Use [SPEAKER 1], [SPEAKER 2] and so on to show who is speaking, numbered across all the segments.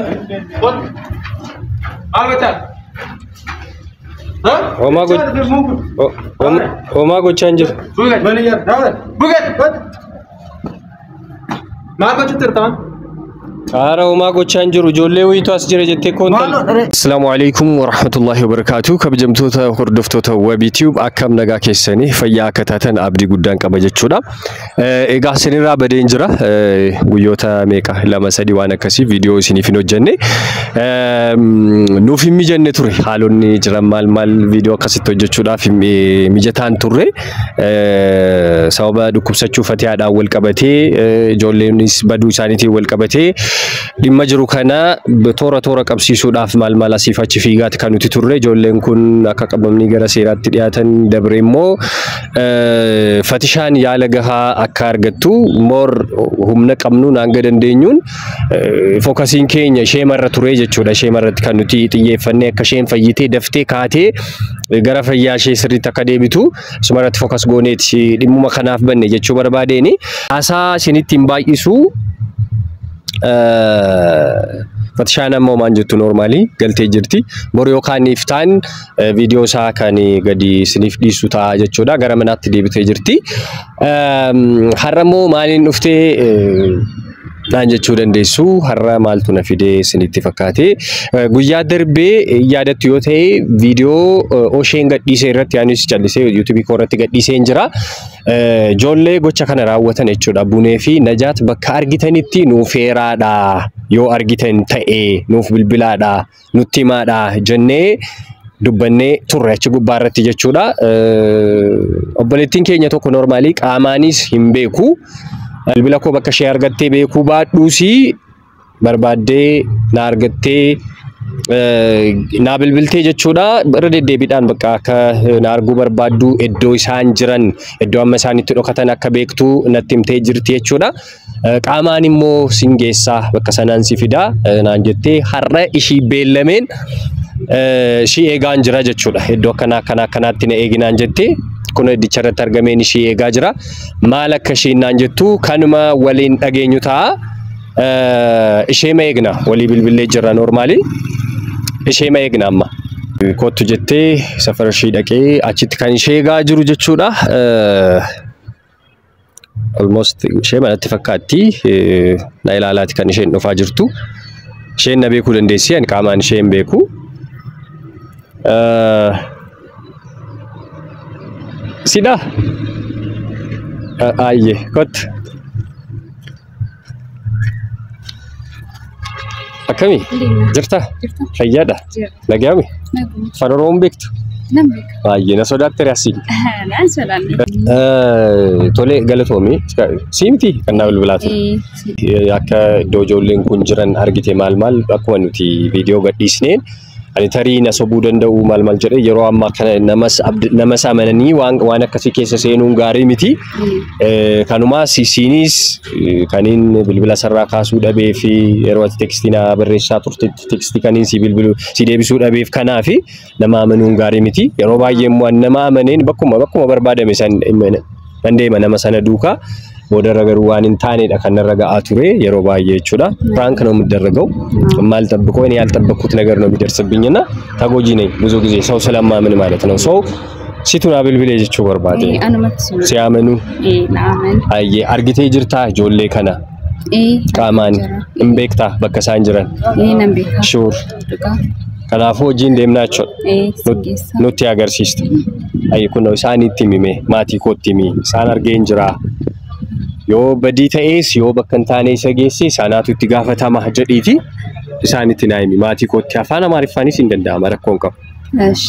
[SPEAKER 1] Maal gochaa?
[SPEAKER 2] Homaa gochaa hin jiru.
[SPEAKER 1] Maal gochuutti jirta?
[SPEAKER 2] Haara homaa gochaa hin jiru. Ijoollee wayiitu as jira jettee koontal. Asalaamu alaikum warahmatullahi wabarakatuh. Kabajamtoota hordoftoota Wabii Tube, akkam nagaa keessanii? Fayyaa akka taatan abdii guddaan qaba jechuudha. Egaa isinirraa badeen jira. Guyyoota meeqa, 2 3 waan akkasii viidiyoo isiniif hin hojjenne. Nuuf hin mijanne ture. Haalonni jiran maal maal viidiyoo akkasitti hojjechuudhaaf mijataan turre. Sababa dhukkubsachuu Fatihaadhaan wal qabatee, ijoolleenis baduu isaaniitiin wal qabatee, dhimma jiru kana toora toora qabsiisuudhaaf maal maal asiif achi fiigaati kan nuti turre. Ijoolleen kun akka qabamanii gara seeraatti dhiyaatan, dabre immoo Fatishaan yaala gahaa akka argattu moor humna qabnuun hanga dandeenyuun focusiin keenya ishee marra ture jechuudha. Ishee marratti kan nuti xiyyeeffannee, akka isheen fayyitee daftee kaatee gara fayyaa ishee sirriitti akka deebitu isumarratti focus gooneeti dhimmuma kanaaf banne jechuu barbaadeeni. Haasaa isinitti hin baay'isu. Fatishaan ammoo maan jettu, normally galtee jirti. Bor yookaan iftaan viidiyoo isaa kan gadi isiniif dhiisu ta'a jechuudha. Gara manaatti deebitee jirti. Har'a immoo maaliin dhuftee naan jechuu dandeessu. Har'a maaltu na fidee isinitti fakkaate? Guyyaa darbee yaadattu yoo ta'e, viidiyoo Osheen gadhiisee irratti anis callisee YouTubeii koo irratti gadhiisee jira. Ijoollee gocha kana raawwatan jechuudha. Bunee fi Najaat bakka argitanitti nuuf heeraadha. Yoo argitan ta'e nuuf bilbilaadha. Nutti himaadha jennee dubbannee turre achi gubbaa irratti jechuudha. Obboleettiin keenya tokko normally qaamaanis hin beeku. Bilbila koo bakka ishee argattee beekuu baadhuusi, barbaaddee na argattee naa bilbiltee jechuudha. Irra deddeebiidhaan bakka akka na arguu barbaaddu, iddoo isaan jiran, iddoo amma isaan itti dhokatan akka beektu natti himtee jirti jechuudha. Qaamaan immoo sin geessaa, bakka sanaan si fidaa naan jettee, har'a ishii beellameen ishii eegaan jira jechuudha. Iddoo akkanaa akkanaa akkanaatti na eeginaan jettee, kun iddicha irratti argameen ishii eegaa jira. Maal akka ishiin naan jettu kanuma waliin dhageenyu ta'a. Ishee ma eegna, walii bilbillee jirra normally. Ishee ma eegna amma. Kottu jettee safara ishii dhaqee achitti kan ishee eegaa jiru jechuudha. Almost ishee manatti fakkaatti, na ilaalaati kan isheen dhufaa jirtu. Isheen na beekuu dandeessi, ani qaamaan ishee hin beeku. Sidha? Ayyee, kottu. Akkami? Jirta? Fayyaadha? Nagaami? Afaan Oromoon beektu?
[SPEAKER 3] Nan beeka.
[SPEAKER 2] Baay'ee na sodaattere asii.
[SPEAKER 3] Naan sodaanne.
[SPEAKER 2] Tole, galatoomi. Sii miti kan naa bilbilaa ture? Akka iddoo ijoolleen kun jiran argite maal maal, akkuma nuti viidiyoo gadhiisneen, ani tarii na sobuu danda'u maal maal jedhee, yeroo ammaa kana namas amananii waan akkasii keessa seenuun gaarii miti. Kanumaas isiinis kaniin bilbila sarraa kaasuu dhabee fi yeroo ati textii na barreessaa turtetti textii kaniin si bilbilu si deebisuu dhabeef kanaafi nama amanuun gaarii miti. Yeroo baay'ee immoo ani nama amaneen bakkuma barbaadame san nan deema nama sana duukaa. Boodarra garuu waan hin taanedha kan narra ga'aa ture yeroo baay'ee jechuudha. Prank ነው የምደረገው። የማልጠብቀው፣ እኔ ያልጠበቅኩት ነገር ነው የሚደርስብኝ እና ተጎጂ ነኝ ብዙ ጊዜ ሰው ስለማምን ማለት ነው። ሰው situ naa bilbilee jechuu barbaade.
[SPEAKER 3] Anumatti sun.
[SPEAKER 2] Si amanu?
[SPEAKER 3] Na amani.
[SPEAKER 2] Ayyee, argitee jirtaa ijoollee kana qaamaan hin beektaa bakka isaan jiran?
[SPEAKER 3] Nan beeka.
[SPEAKER 2] Sure.
[SPEAKER 3] Dhugaa.
[SPEAKER 2] Kanaafuu hojiin deemnaa jechuudha.
[SPEAKER 3] Si geessa.
[SPEAKER 2] Nutti agarsiista. Ayi, kunoo isaanitti himime, maatii kootti himi, isaan argeen jira. Yoo badii ta'ees, yoo bakka hin taane isa geesse, isaanaatu itti gaafatama jedhiiti isaanitti naa himi, maatii kootti. Afaan Amaariffaanis hin danda'ama, rakkoo hin qabu.
[SPEAKER 3] እሺ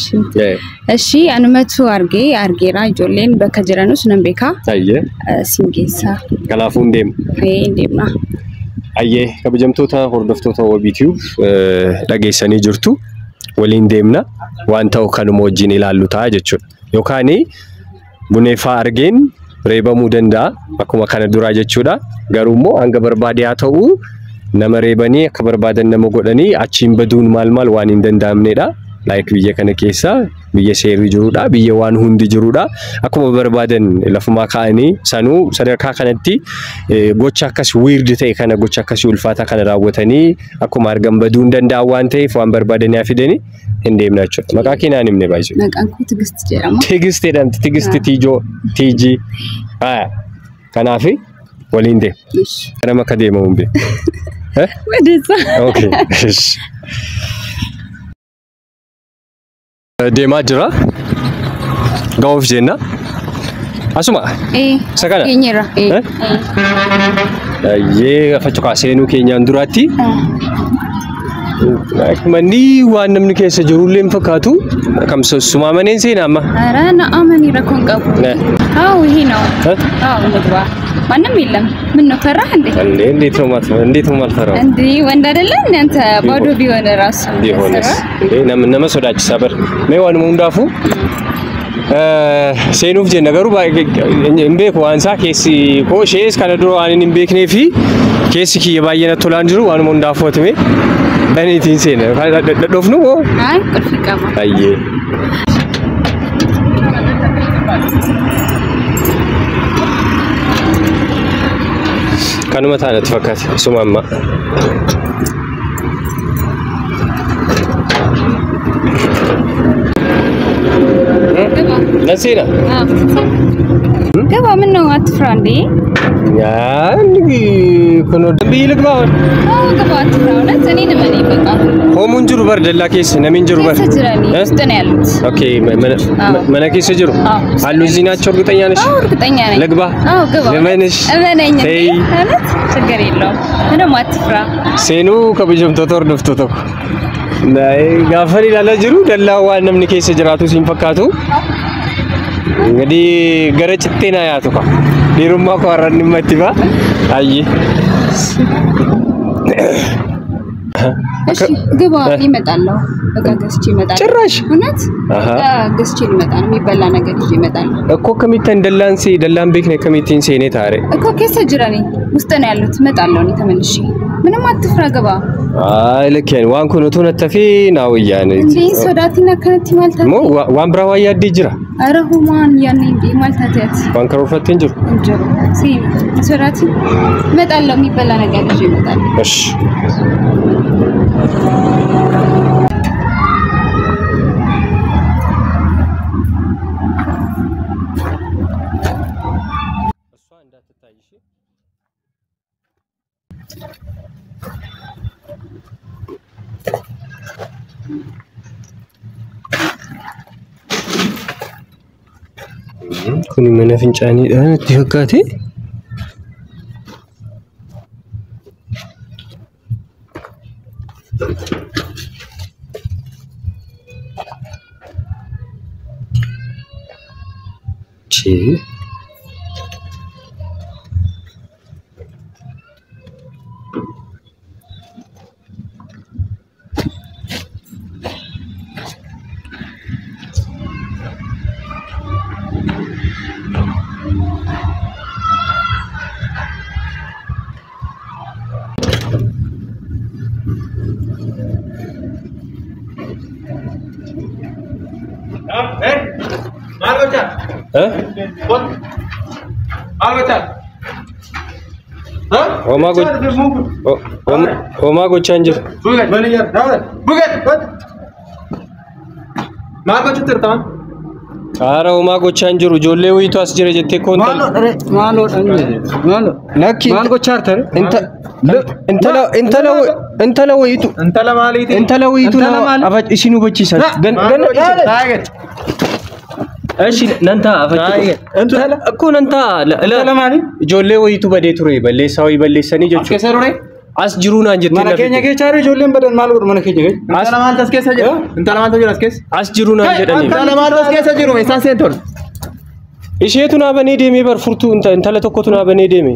[SPEAKER 3] እሺ, anumatu argee argeera, ijoolleen bakka jiranus nan beeka.
[SPEAKER 2] Ayyee.
[SPEAKER 3] Sin geessa.
[SPEAKER 2] Kanaafuu hin deemu.
[SPEAKER 3] Hin deemna.
[SPEAKER 2] Ayyee, kabajamtoota hordoftoota Wabii Tube, dhageessanii jirtu. Waliin deemna, waan ta'u kanuma wajjin ilaallu ta'a jechuudha. Yookaan buneefaa argeen reebamuu danda'a akkuma kana duraa jechuudha. Garuu immoo hanga barbaade haa ta'u, nama reebanii akka barbaadan nama godhanii achiin baduun maal maal waan hin danda'amnedha. Like biyya kana keessa biyya seerri jirudha, biyya waan hundi jirudha. Akkuma barbaadan lafumaa ka'anii sanuu sadarkaa kanatti gocha akkas weird ta'e kana, gocha akkasii ulfaataa kana raawwatanii akkuma argan baduu hin danda'an waan ta'eef waan barbaadanii haa fidanii hin deemna jechuudha. Maqaa kee naan himne baay'isuu.
[SPEAKER 3] Maqaan koo Tigist jedhama.
[SPEAKER 2] Tigist jedhamti. Tigist Tiijoo Tiijii. Kanaaf waliin deema. Gara akka deemamu hin beeku.
[SPEAKER 3] ወደዛ
[SPEAKER 2] Okay. Deemaa jira. Ga'uuf jenna. Asuma. Isa kana?
[SPEAKER 3] Keenyarra.
[SPEAKER 2] Ayyee gaafa cuqaa seenuu keenyaan duraatti. Manni waan namni keessa jirullee hin fakkaatu. Kam sumaa maneen seenaa amma?
[SPEAKER 3] ኧረ ነአመኒ ረኮን ቀቡ። አዎ ይሄ ነው። አዎ እንግባ። ማንም የለም። ምን ነው ፈራህ እንዴ?
[SPEAKER 2] እንዴ እንዴት ነው እንዴት ነው የማልፈራው?
[SPEAKER 3] እንዴ ወንድ አይደለ እንዴ አንተ? ባዶ ቢሆን ራሱ
[SPEAKER 2] ቢሆንስ እንዴ nama sodaachisa bar. Mee waanuma hundaafuu seenuuf jenna garuu hin beeku waan isaa keessi koo ishees kana dura waan hin beeknee fi keessi kiyya baay'ee natti tolaan jiru waanuma hundaafuu atime baniitiin seena. Dhadhoofnu moo?
[SPEAKER 3] አይ ቁልፍ ይቀማ።
[SPEAKER 2] Ayyee. Kanuma taanatti fakkaate isuma amma. Nan seena?
[SPEAKER 3] ግባ። ምን ነው አትፍራ እንዴ?
[SPEAKER 2] Kun biyyi ልግባ አሁን?
[SPEAKER 3] አዎ ግባ፣ አትፍራ። እውነት እኔን እመነኝ በቃ።
[SPEAKER 2] Homuun jiru bar dallaa keessa namni hin jiru bar.
[SPEAKER 3] keessa jiranii ውስጥ ነው ያሉት።
[SPEAKER 2] Okay, mana keessa jiru? አሉ እዚህ ናቸው። እርግጠኛ ነሽ?
[SPEAKER 3] አዎ እርግጠኛ ነኝ።
[SPEAKER 2] ልግባ?
[SPEAKER 3] አዎ ግባ።
[SPEAKER 2] ልመንሽ?
[SPEAKER 3] እመነኝ እንዴ።
[SPEAKER 2] ተይ።
[SPEAKER 3] እውነት ችግር የለውም። ምንም አትፍራ።
[SPEAKER 2] Seenuu kabajamtoota hordoftoota tokko. Gaafa ilaalaa jiru dallaa waan namni keessa jiraatu siin fakkaatu. እንግዲህ gara cittee naa yaatu ka. Dhiirummaa koo har'aan dhimma itti ba'a. Ayyee.
[SPEAKER 3] እሺ ግባ፣ እመጣለሁ። እቃ ገዝቼ እመጣለሁ።
[SPEAKER 2] ጭራሽ?
[SPEAKER 3] እውነት እቃ ገዝቼ ልመጣ ነው። የሚበላ ነገር ይዤ እመጣለሁ።
[SPEAKER 2] እኮ akkamittan dallaan see dallaan beekne akkamittiin seenee taare?
[SPEAKER 3] እኮ keessa jiranii ውስጥ ነው ያሉት። እመጣለሁ እኔ ተመልሼ። ምንም አትፍራ፣ ግባ።
[SPEAKER 2] Ay lakkeen waan kun utuu natti hafee naa wayyaane.
[SPEAKER 3] እንዴ sodaatiin akkanatti maal taate?
[SPEAKER 2] Moo waan biraa waa yaaddee jira?
[SPEAKER 3] ኧረ ሁማን ያኔ እንዴ maal taateet?
[SPEAKER 2] Waan karoorfattee hin jiru?
[SPEAKER 3] hin jiru. Seeni sodaatiin እመጣለሁ። የሚበላ ነገር ይዤ እመጣለሁ።
[SPEAKER 2] እሺ Kuni mana fincaaniidha natti fakkaate. Chee. Homaa gochaa hin jiru.
[SPEAKER 1] Maal gochuutti jirta?
[SPEAKER 2] Haara homaa gochaa hin jiru. Ijoollee wayiitu as jira jettee koontal.
[SPEAKER 4] Maal
[SPEAKER 2] Lakki
[SPEAKER 4] maal gochaa jirta?
[SPEAKER 2] Intala intala wayiitu
[SPEAKER 1] Intala maaliiti?
[SPEAKER 2] intala wayiitu
[SPEAKER 4] Intala maali?
[SPEAKER 2] isin hubachiisa. እሺ ነንታ
[SPEAKER 4] Intala
[SPEAKER 2] እኮ ነንታ
[SPEAKER 4] intala maali?
[SPEAKER 2] ijoollee wayiitu badee ture balleessaa wayii balleessanii
[SPEAKER 1] As
[SPEAKER 2] jechuudha.
[SPEAKER 1] keessa ture?
[SPEAKER 2] As jiruu naan jettee
[SPEAKER 4] Mana
[SPEAKER 2] na
[SPEAKER 4] keenya
[SPEAKER 2] fidde.
[SPEAKER 4] keessa jiru ijoolleen badan maal godhu mana keenya keessa?
[SPEAKER 1] Intala maaltu as keessa jira? Intala maaltu jira as keessa?
[SPEAKER 2] As jiruu naan jedhanii.
[SPEAKER 1] Intala maaltu as keessa jiru? Isaan seentoon.
[SPEAKER 2] Isheetu naa banee deemee bar furtuu intala tokkotu naa banee deeme.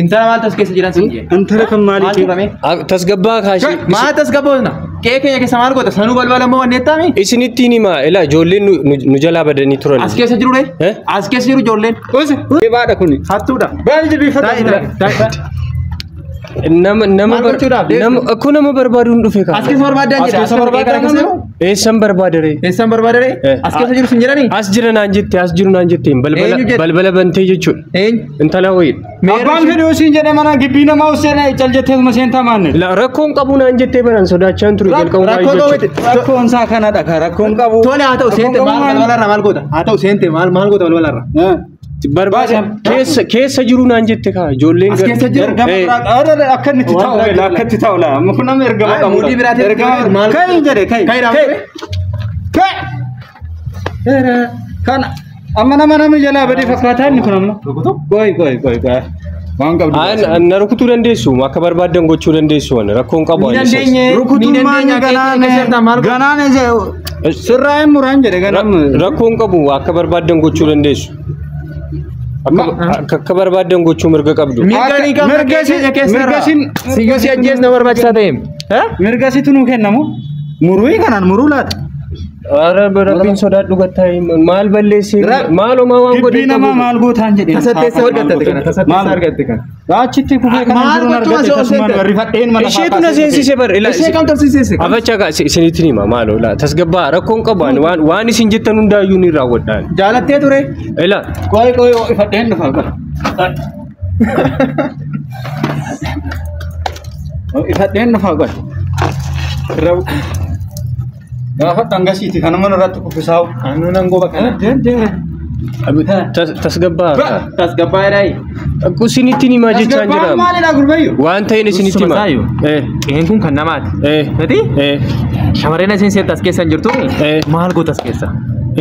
[SPEAKER 1] Intala maaltu as keessa jiran siin jee?
[SPEAKER 4] Intala kan
[SPEAKER 1] Maal
[SPEAKER 4] maaliiti?
[SPEAKER 1] turame?
[SPEAKER 2] Tasgabbaa kaashee.
[SPEAKER 1] Maal tasgabboosna? Qe'ee keenya keessa maal goota? Sanuu balbala immoo wanni jettaami?
[SPEAKER 2] Isinittiin himaa ilaa ijoolleen nu jalaa badanii turan.
[SPEAKER 1] As keessa jiru ree?
[SPEAKER 2] Eh?
[SPEAKER 1] As keessa jiru ijoolleen.
[SPEAKER 4] Baadha kuni.
[SPEAKER 1] Hattuudha.
[SPEAKER 4] Baal jilbiifadha.
[SPEAKER 1] Taa'e taa'e.
[SPEAKER 2] Nama nama
[SPEAKER 1] Maal gochuudhaaf deemtu?
[SPEAKER 2] Nama akkoo nama barbaaduun dhufe kaa.
[SPEAKER 1] As keessa barbaaddaan
[SPEAKER 4] As
[SPEAKER 1] jedha.
[SPEAKER 4] keessa barbaaddaan
[SPEAKER 2] Eessan barbaada ree?
[SPEAKER 1] Eessaan barbaada ree?
[SPEAKER 2] Eh.
[SPEAKER 1] As keessa jiru sin jedhanii?
[SPEAKER 2] As jira naan jette, as jiru naan jette, balbala
[SPEAKER 1] Eenyu jedhe?
[SPEAKER 2] Balbala bantee jechuudha.
[SPEAKER 1] Eenyu?
[SPEAKER 2] Intala wayii.
[SPEAKER 4] Abbaan fedhe siin jedhe mana gibbii namaa usseen cal jettee ma seentaa maanne.
[SPEAKER 2] Rakkoon qabu naan jettee baran sodaachaan ture jalqabu
[SPEAKER 1] Rakkoo
[SPEAKER 2] baay'ee
[SPEAKER 1] qabu
[SPEAKER 2] jechuudha.
[SPEAKER 4] Rakkoon isaa kanadha ka rakkoon qabu.
[SPEAKER 1] Tole haa ta'u seente maal balbalarraa maal goota? Haa ta'u seente maal maal goota balbalarraa?
[SPEAKER 2] Barbaada keessa keessa jiru naan jette kaa ijoolleen
[SPEAKER 1] As keessa jiru?
[SPEAKER 4] Ergama biraa akka inni itti ta'u beela akka itti ta'u laa amma kun nama ergama qabu.
[SPEAKER 1] Muudii biraatiin
[SPEAKER 4] Ergama
[SPEAKER 1] maal
[SPEAKER 4] kai jedhe kai.
[SPEAKER 1] Kai raawwate?
[SPEAKER 4] Kai. Kana amma nama namni jalaa badee fakkaataa inni kun amma. Goy goy goy goy. Waan qabdu.
[SPEAKER 2] An na rukutuu dandeessu, akka barbaaddan gochuu dandeessu, waan rakkoon qabu.
[SPEAKER 1] Ni
[SPEAKER 2] ani isas.
[SPEAKER 1] dandeenye. Ni
[SPEAKER 4] Rukutuun maanyi
[SPEAKER 1] dandeenya keessa jirta maal goota?
[SPEAKER 4] ganaan sirraa hin muraan jedhe ganaan.
[SPEAKER 2] Rakkoon qabu, akka barbaaddan gochuu dandeessu. Akka barbaaddan gochuu mirga qabdu.
[SPEAKER 1] Mirga ni qabna
[SPEAKER 4] Mirga si-
[SPEAKER 1] keessa keessa
[SPEAKER 4] mirga
[SPEAKER 1] irraa.
[SPEAKER 4] sin-
[SPEAKER 1] Siyyuu si ajjeesna barbaachisaa ta'eem.
[SPEAKER 4] Mirga situ nuu kennamu. Muruu kanaan muruu laata.
[SPEAKER 2] Ara rabbiin sodaadhu gattaa maal balleessee maal homaa waan godhe
[SPEAKER 4] Gibbii namaa
[SPEAKER 2] qabu.
[SPEAKER 4] maal gootaan jedhe.
[SPEAKER 1] Tasatteessa argatte kana tasatteessa argatte kana.
[SPEAKER 4] Achitti kufee kanan
[SPEAKER 1] Maal
[SPEAKER 4] jiruun
[SPEAKER 1] gochuu
[SPEAKER 4] argatte
[SPEAKER 1] asii ol
[SPEAKER 4] tasumaan
[SPEAKER 1] seente?
[SPEAKER 4] barrifadheen mana
[SPEAKER 2] Isheetu na seensise bar.
[SPEAKER 1] Ishee kam tolsiisise?
[SPEAKER 2] Afacha gaa isinitti hima maaloo laa tasgabbaa rakkoon qabu ani waan waan isin jettan hundaayyuu ni raawwadhaan.
[SPEAKER 1] Jaalattee ture.
[SPEAKER 2] Ila
[SPEAKER 4] Qoy qoy ifadheen dhufa qoy. Ifadheen dhufa qoy. Gaafa dhangasiiti kana mana irratti kuffisaa'u.
[SPEAKER 1] Anu nan goba kana.
[SPEAKER 2] Tasgabbaa.
[SPEAKER 1] Tasgabbaa jedhaayi.
[SPEAKER 2] Isinitti himaa jechaan jira.
[SPEAKER 4] Maalidha gurbayyu?
[SPEAKER 2] Waan ta'een isinitti hima.
[SPEAKER 1] Summasaayu. Qe'een kun kan namaati. Miti? Shamarreen asiin seetta as keessa hin jirtu.
[SPEAKER 2] Eh.
[SPEAKER 1] Maal goota as keessa?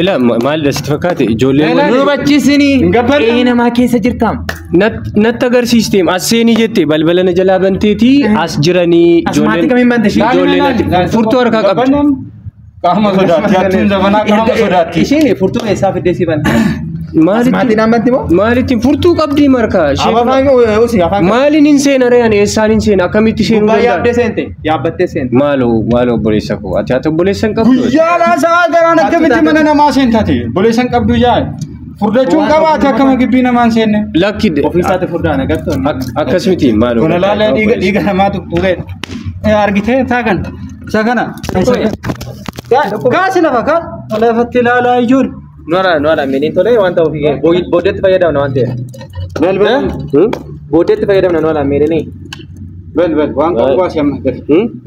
[SPEAKER 2] Ila maalidha sitti fakkaate ijoolleen
[SPEAKER 1] Nu hubachiisini.
[SPEAKER 4] Hin gabbanne.
[SPEAKER 1] Qe'ee namaa keessa jirtaam.
[SPEAKER 2] Natti agarsiisteem as seenii jette balbala na jalaa banteetii as jiranii
[SPEAKER 1] As maatii kamiin bante ishee?
[SPEAKER 2] Ijoolleen ati furtuu harkaa qabdi.
[SPEAKER 4] Qaama sodaatti hattuun zamanaa qaama sodaatti.
[SPEAKER 1] Isheen furtuu eessaa fiddee si bante? As maatii naan banti moo?
[SPEAKER 2] Maalitti furtuu qabdii markaa?
[SPEAKER 1] Afaan usi afaan
[SPEAKER 2] Maaliin hin seena ree ani eessaan hin seena akkamitti seenuu
[SPEAKER 1] gubbaa
[SPEAKER 2] danda'a?
[SPEAKER 1] yaabdee seente yaabbattee seente.
[SPEAKER 2] Maaloo maaloo obboleessa koo ati ati obboleessa hin qabdu.
[SPEAKER 4] Guyyaadhaa sa'a garaan akkamitti mana namaa seentati? Boleessan qabdu yaa. Furdachuun qabaate akkama gibbii namaan seenne.
[SPEAKER 2] Lakki
[SPEAKER 1] Ofii isaatti furdaan agartoon.
[SPEAKER 2] Akkas miti maaloo.
[SPEAKER 4] Kun ilaalee dhiiga dhiiga namaa tuqtuqee. Argitee taa kana. Isa kana. Kaasi lafa kaas. Lafatti ilaalaa ijoollee.
[SPEAKER 1] Nuara nuara miniin tolee wanta ofii booddeetti fayyadamna waan ta'eef.
[SPEAKER 4] Bel bel.
[SPEAKER 1] Booddeetti fayyadamna nuara miniin.
[SPEAKER 4] Bel bel waan qabu baasi amma.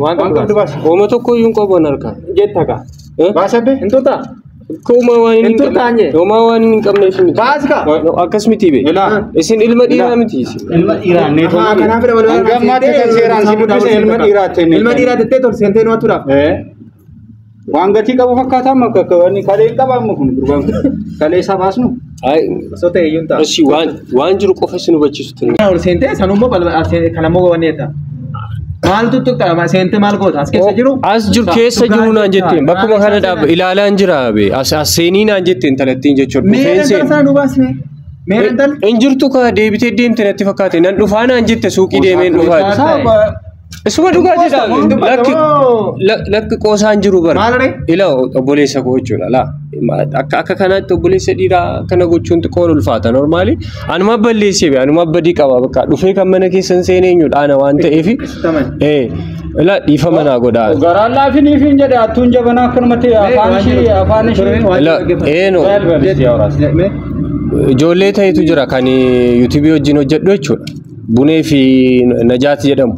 [SPEAKER 1] Waan
[SPEAKER 4] Waan qabdu baasi.
[SPEAKER 2] Hooma tokko iyyuu hin qabu an harkaa.
[SPEAKER 1] Jetta kaa.
[SPEAKER 4] Baasa bee.
[SPEAKER 1] Hin turtaa?
[SPEAKER 2] Homaa waan hin
[SPEAKER 1] Hin turtaan jee?
[SPEAKER 2] Homaa waan hin qabneef miti.
[SPEAKER 1] Baasi kaa.
[SPEAKER 2] Akkas miti be.
[SPEAKER 4] Ilaa.
[SPEAKER 2] Isin ilma dhiiraa miti isin.
[SPEAKER 4] Ilma dhiiraa ne
[SPEAKER 1] Ahaa, kanaaf fedha balbala
[SPEAKER 4] Hanga ammaatti kan seeraan si dubbise ilma dhiiraa ta'e.
[SPEAKER 1] Ilma dhiiraa tettee tol seentee nu hattuudhaaf.
[SPEAKER 4] Waan gatii qabu fakkaata amma akka wanni kalee qaba amma kun gurbaan kun. Kalee isaa baasnu.
[SPEAKER 2] Ay
[SPEAKER 1] Osoo ta'e iyyuu hin ta'a.
[SPEAKER 2] Ishi waan waan jiru qofa isin hubachiisu ture.
[SPEAKER 1] Kana ol seentee sanummoo balbala kanammoo wanneeta. Maal tuttuqxa seentee maal goota as keessa jiru?
[SPEAKER 2] As jiru keessa jiru naan jetteen bakkuma kana dhaab ilaalaan jira be as as seenii naan jetteen talattiin jechuudha.
[SPEAKER 1] Mee
[SPEAKER 2] Dhufeen
[SPEAKER 1] intala
[SPEAKER 2] seen.
[SPEAKER 1] sana nu baasne. Mee intala?
[SPEAKER 2] Hin jirtu kaa deebitee deemte natti fakkaate nan dhufaa naan jette suuqii deemeen dhufaa. Isuma dhugaa jedhaa lakki lakki qoosaan jiru bara.
[SPEAKER 1] Maal ree?
[SPEAKER 2] Ila obboleessa koo jechuudha laa akka akka kanaatti obboleessa dhiiraa kana gochuun xiqqoon ulfaata normaali. Anuma balleessee be anuma badii qaba bakka dhufee kan mana keessan seenee eenyudha ana waan ta'eef. Ila dhiifama naa godhaa.
[SPEAKER 4] Garaan laafiniif hin jedhe hattuun jabanaa akkanumatti afaan ishee afaan ishee.
[SPEAKER 2] Ila eenyu ijoollee ta'etu jira kan yuutuubii wajjin hojjedhu jechuudha. Bunee fi Najaat jedhamu.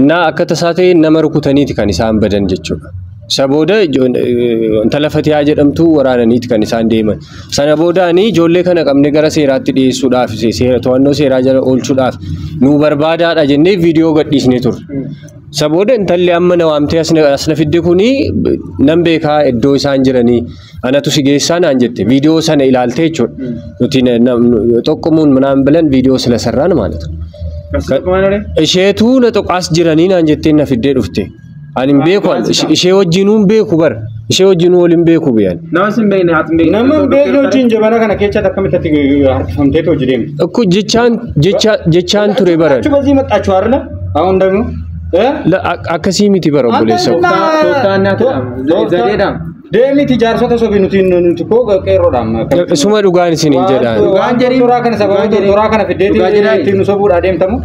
[SPEAKER 2] Na akka tasaa ta'e nama rukutaniiti kan isaan badan jechuudha. Isa booda intala Fatihaa jedhamtu waraananiiti kan isaan deeman. Sana booda ani ijoollee kana qabnee gara seeraatti dhiyeessuudhaaf seera to'annoo seeraa jala oolchuudhaaf nu barbaadaadha jennee viidiyoo gadhiisnee turre. Isa booda intalli amma na waamtee as na fidde kuni nan beekaa iddoo isaan jiranii anatu si geessaa naan jette viidiyoo sana ilaaltee jechuudha. Nuti tokkomuun manaan bilan viidiyoo sila sarraan ማለት ነው. Isheetu na as jiranii naan jettee na fiddee dhufte. Ani hin beeku ishee wajjinuu hin beeku bara. Ishee wajjinuu waliin beeku biyyan.
[SPEAKER 1] Nama sin beekne ati hin beekne.
[SPEAKER 4] Nama hin beekne wajjin jabana kana keessatti akkamitti harkifamteetu hojii deemte.
[SPEAKER 2] Akku jechaan jechaan ture bara.
[SPEAKER 4] Achi በዚህ መጣችሁ አይደለ? አሁን ደግሞ
[SPEAKER 2] Akkasii miti bara obboleessa.
[SPEAKER 4] Deemiti jaarsota sobii nuti nuti koo qeerroodhaan.
[SPEAKER 2] Isuma dhugaan isiniin jedhaan.
[SPEAKER 4] Dhugaan jedhii toraa kana sababa toraa kana fiddeeti ittiin nu sobuudhaa deemtamu.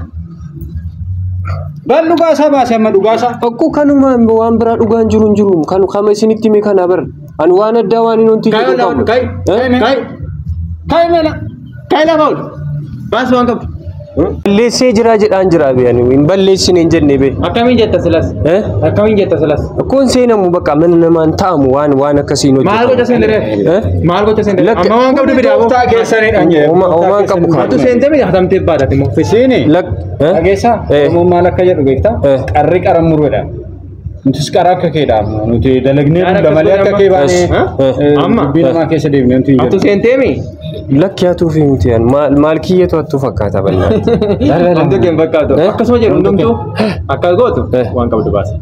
[SPEAKER 4] Bal dhugaasaa baase amma dhugaasaa.
[SPEAKER 2] Akkoo kanuma waan biraa dhugaan jiru hin jiru. Kan kama isinitti hime kana bar. Ani waan addaa waan hin wanti jedhu qabu.
[SPEAKER 1] Kai kai
[SPEAKER 4] Kai mela.
[SPEAKER 1] kai lafa ol. Baas waan qabdu.
[SPEAKER 2] Balleessee jira jedhaan jira be ani hin balleessine hin jenne be.
[SPEAKER 1] Akkamiin jetta silas? Akkamiin jetta silas?
[SPEAKER 2] Akkoon seenamu bakka mana namaan taa'amu waan waan akkasiin hojjetu.
[SPEAKER 1] Maal gocha seentere? Maal gocha seentere? Amma waan qabdu bidaa boo.
[SPEAKER 4] Tooftaa keessanidha jedhe.
[SPEAKER 2] Homaan qabu kaa.
[SPEAKER 1] Hattu seentee miti hatamtee baadate immoo.
[SPEAKER 4] Isiini.
[SPEAKER 2] Lak.
[SPEAKER 4] Dhageessaa? Oromoon maal akka jedhu beektaa? Qarri qara muruudha. Nutis qara akka keedha. Nuti dalagnee hunda malee akka kee baanee
[SPEAKER 1] Amma.
[SPEAKER 4] dubbii namaa keessa deemnee nuti hin
[SPEAKER 1] Hattu
[SPEAKER 4] jedhu.
[SPEAKER 1] seentee mi?
[SPEAKER 2] Lakki hatuu fi miti ani maal kiyyatu hattuu fakkaata bal'aa.
[SPEAKER 1] Homtuu kee hin fakkaatu. Akkasuma jedhu hundumtuu akkas gootu waan qabdu baasi.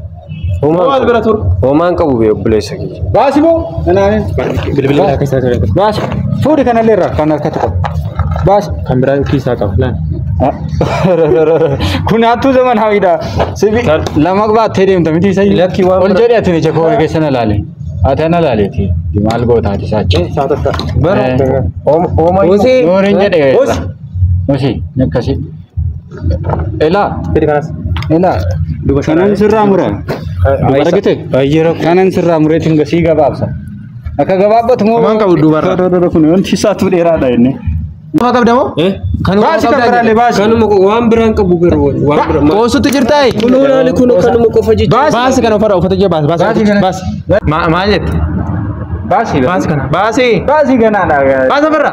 [SPEAKER 1] Maal bira turu?
[SPEAKER 2] Homaan qabu bee obboleessa kiyya.
[SPEAKER 4] Baasi moo? Nanaani.
[SPEAKER 1] Bilbila biraa keessaa ture.
[SPEAKER 4] Baasi. Fuudhi kanallee irraa kan harkatti qabu. Baasi.
[SPEAKER 1] Kan biraa keessaa qaba. Laan.
[SPEAKER 4] Kun hattuu zamanaawiidha. Sibi lama baattee deemta miti isa.
[SPEAKER 2] Lakki waan
[SPEAKER 4] Ol jedhi ati ija koo keessa na laale. Ati ana laaleeti. Maal goota ati saachi.
[SPEAKER 2] Bara homaa
[SPEAKER 1] Osii.
[SPEAKER 4] Nooriin jedhe.
[SPEAKER 1] Osi.
[SPEAKER 4] Osi. Akkasi. Elaa.
[SPEAKER 1] Fidi kanas.
[SPEAKER 4] Elaa. Kanan sirraa mura. Argite? Kanan sirraa mureetiin gasii gabaabsa. Akka gabaabbatu moo?
[SPEAKER 1] Homaan qabu duubarraa.
[SPEAKER 4] Kun wanti isaatu dheeraadha inni.
[SPEAKER 1] Waan qabda moo? Kan
[SPEAKER 4] Baasi kan biraallee baasi.
[SPEAKER 2] Kanuma waan biraan qabu garuu waan bira.
[SPEAKER 1] Qoosutti jirtaa?
[SPEAKER 2] Kunoo laali kunoo kanuma qofa jechuudha.
[SPEAKER 1] Baasi kana uffata uffata jee baasi baasi
[SPEAKER 4] Baasi kana.
[SPEAKER 1] baasi. Maal jette?
[SPEAKER 4] Baasi.
[SPEAKER 1] Baasi kana. Baasi.
[SPEAKER 4] Baasi ganaadha.
[SPEAKER 1] Baasi ofirra.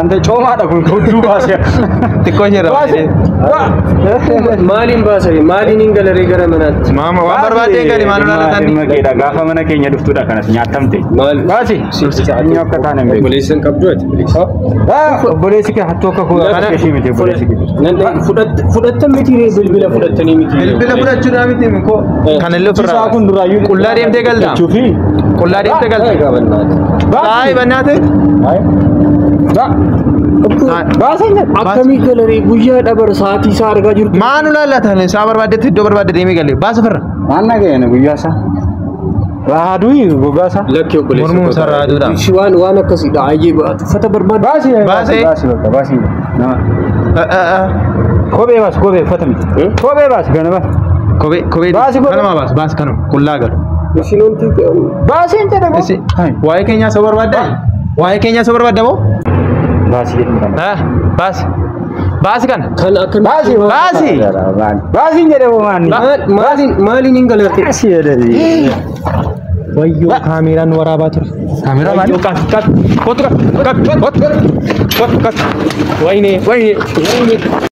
[SPEAKER 4] Ante coomaadha kun hudduu baasi.
[SPEAKER 1] Xiqqoo isheerra.
[SPEAKER 4] Baasi.
[SPEAKER 2] Maaliin baasare maaliin hin galaree gara manaatti?
[SPEAKER 1] Maama waan barbaaddeen gali maal olaanaa
[SPEAKER 4] Dhimma keedha gaafa mana keenya dhuftuudha kanas nyaatamte.
[SPEAKER 2] Maal?
[SPEAKER 4] Baasi. Inni akka taane hin beeku.
[SPEAKER 2] Obboleessa hin qabdu ati obboleessa.
[SPEAKER 4] Obboleessi kee hattuu akka koo akka ishii miti obboleessi kee.
[SPEAKER 2] Fudhattan miti ree bilbila fudhattanii miti.
[SPEAKER 1] Bilbila fudhachuudhaa miti koo. Kan illee ofirraa.
[SPEAKER 4] Isaa kun duraayyuu
[SPEAKER 1] Qullaa deemtee galtaa?
[SPEAKER 4] Jechuufi.
[SPEAKER 1] Qullaa deemtee galtaa? Baay'ee bannaate.
[SPEAKER 4] Baasi.
[SPEAKER 2] Akkamii galaree guyyaa dhabar sa'aatii isaa argaa jirtu.
[SPEAKER 1] Maal olaanaa isaa barbaaddetti iddoo barbaadde deemee galee baasi ofirra.
[SPEAKER 4] Maal nagayeen guyyaa isaa? Raaduu gogaa isaa.
[SPEAKER 2] Lakki obboleessa.
[SPEAKER 1] Mormuun isaa raaduudha.
[SPEAKER 2] Waan waan akkasiidha. Ayyee uffata barbaadu.
[SPEAKER 4] Baasi.
[SPEAKER 1] Baasi.
[SPEAKER 4] Baasi bakka baasi. Kophee baasi kophee uffata miti. Kophee baasi kana baasi.
[SPEAKER 1] Kophee kophee
[SPEAKER 4] Baasi kophee.
[SPEAKER 1] kanuma baasi baasi kanuma qullaa galu.
[SPEAKER 2] Isin wanti
[SPEAKER 4] Baasi hin jedhamu.
[SPEAKER 1] Waa'ee keenyaa soo barbaaddaa? Waa'ee keenyaa soo barbaadda moo?
[SPEAKER 4] Baasi jedhu kana.
[SPEAKER 1] Baasi. Baasi kana.
[SPEAKER 2] kan akkamitti
[SPEAKER 4] Baasi.
[SPEAKER 1] Baasi.
[SPEAKER 4] Baasi hin jedhamu maanni.
[SPEAKER 2] maaliin maaliin hin galarte?
[SPEAKER 4] Baasi jedhani.
[SPEAKER 1] Wayyoo kaameeraan waraabaa ture.
[SPEAKER 4] Kaameeraa maali?
[SPEAKER 1] Wayyoo kat kat. Kottu kat kat kottu kottu kat. Wayne wayne wayne.